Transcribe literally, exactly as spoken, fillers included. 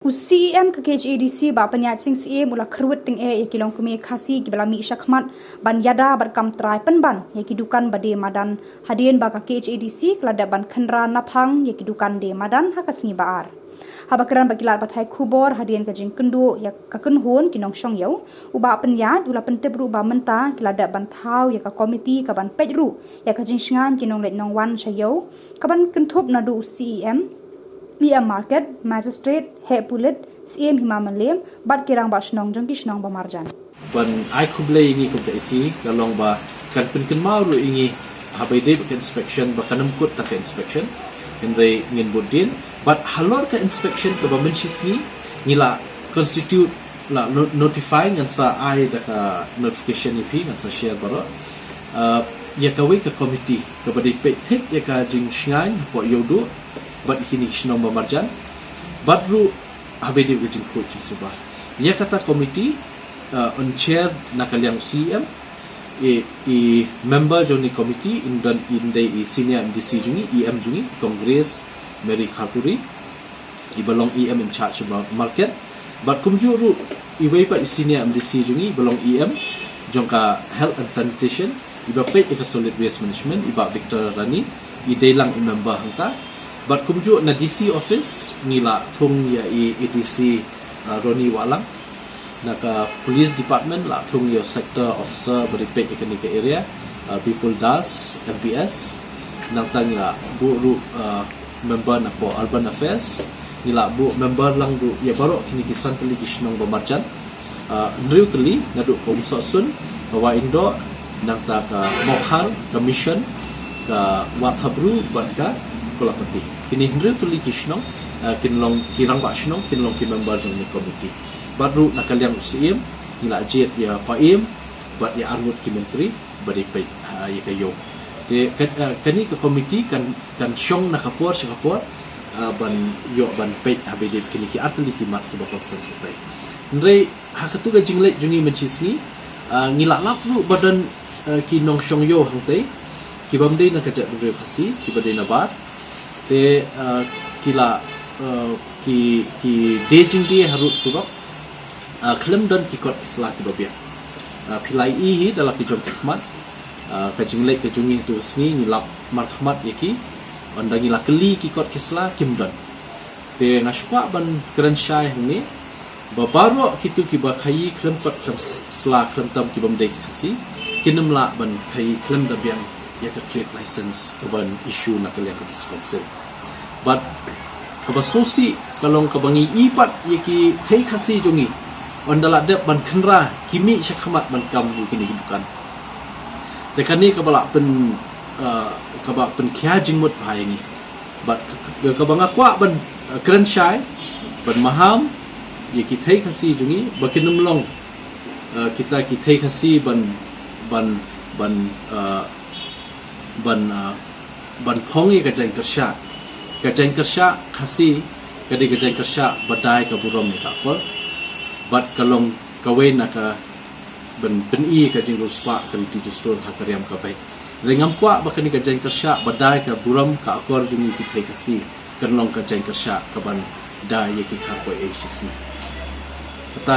U C E M ka K H A D C Bah Pynïaid Sing Syiem u la kyrwit tyngeh ïa ki longkmie Khasi kiba la mih shakhmat ban ïada bad kam trai pynban ïa ki dukan ba die madan hadien ba ka K H A D C ka la dep ban khynra naphang ïa ki dukan die madan ha ka sngi Ba-ar. Haba kren bad ki lad pathai khubor hadien ka jingkynduh ïa ka kynhun ki nongshong ïew, u Bah Pynïaid u la pyntip ruh ba mynta ki la dep ban thaw ïa ka komiti kaban peit ruh ïa ka jingshngaiñ ki nongleit nongwan sha ïew, kaban kynthup naduh u C E M, E M Market, Magistrate, Heh Pulit, Syiem Hima Mylliem bad ki rangbah shnong jong ki shnong ba marjan. Ban ai khublei ïa ngi kum ka E C ka long ba kan pynkynmaw ruh ïa ngi haba ïadei bad ka inspection ba kan ym kut tang ka inspection. Hynrei ngin bud dien bad halor ka inspection kaba mynshisngi ngi la constitute, la no-, notify, ngan sa ai da ka notification ïa phi, ngan sa share baroh. Uh, ïa kawei ka komiti kaba dei peit thik ïa ka jingshngaiñ hapoh Ïewduh bad ïa kine ki shnong ba marjan bad ruh haba ïadei bad ka jingkhuid jingsuba. Ïa kata komiti, uh, yn chair na ka liang u C E M, i, i member jong kane ka komiti yn don, yn dei i senior M D C jong ngi, E M jong ngi, Kong Grace Mary Kharpuri, iba long E M in charge ba market. Bad kumjuh ruh iwei pat i senior M D C jong ngi iba long E M jong ka health and sanitation, iba peit ïa ka solid waste management, i Bah Victor Rani, i dei lang i member hangta. Bad kumjuh na D C office ngi la thung ïa i A D C, uh, Ronnie Wahlang. Na ka police department la thung ïa u sector officer ba dei peit ïa kane ka area, uh, Bipul Das, M P S. Nangta ngi la buh ruh, uh, member napoh urban affairs. Ngi la buh member lang ruh ïa baroh kine ki san tylli ki shnong ba marjan. Uh, hynriew tylli naduh ka Umsohsun, ka Wahyndoh, nangta ka Mawkhar, ka Mission, ka Wathapru bad ka Kolapati. Kine hynriew tylli ki shnong, uh, kin long ki rangbah shnong, kin long ki member jong kane ka komiti. Bad ruh na ka liang u Syiem ngi la jied ïa Paiem bad ïa arngut ki myntri ba dei peit, ha, ïa ka ïew. Te ka, eh, kane ka komiti kan, kan shong na ka por sha ka por, eh, ban ïoh ban peit haba ïadei bad kine ki artylli ki mat kiba concern hangtai. Hynrei ha katu ka jingleit jong ngi mynshisngi, eh, ngi la lap ruh ba don, eh, ki nongshong ïew hangtai kibym dei na ka jaitbynriew Khasi, kiba dei na bar. Te, eh, ki la, eh, ki, ki die jingdie harud surok, eh, khlem don ki kot ki sla kiba biang. Eh, phi la ïohi hi da la ki jong ka khmat, eh, ka jingleit ka jong ngi ha tu ka sngi ngi lap markhmat ïa ki, ynda ngi la kylli ki kot ki sla kim don. Te nga shu kwah ban kren shai hangne ba baroh kitu kiba khaïi khlem kot khlem sla khlem tam kibym dei ki Khasi kin ym lah ban khaïi khlem da biang ïa ka trade license kaban issue na ka liang ka District Council. Bad kaba sngewsih ka long kaba ngi i pat ïa ki thei Khasi jong ngi ynda la dep ban khynra ki mih sha khmat ban kam ïa kine ki dukan. Te kane kaba la pyn, eh, kaba pynkhia jingmut bha ïa ngi. Bad k-, k-, kaba nga kwah ban, eh, kren shai ban maham ïa ki thei Khasi jong ngi ba kin ym long, eh, kita ki thei Khasi ban, ban, ban, eh, ban, eh, ban phong ïa ka jaiñkyrshah. Ka jaiñkyrshah Khasi ka dei ka jaiñkyrshah ba dei ka burom ïa ka akor bad ka long kawei na ka ban pyni ka jingriewspah ka riti dustur ha ka riam ka beit. Hynrei ngam kwah ba kane ka jaiñkyrshah ba dei ka burom ka akor jong ngi ki thei Khasi kan long ka jaiñkyrshah kaban dei ïa ki khar poi ei shisngi. Kata.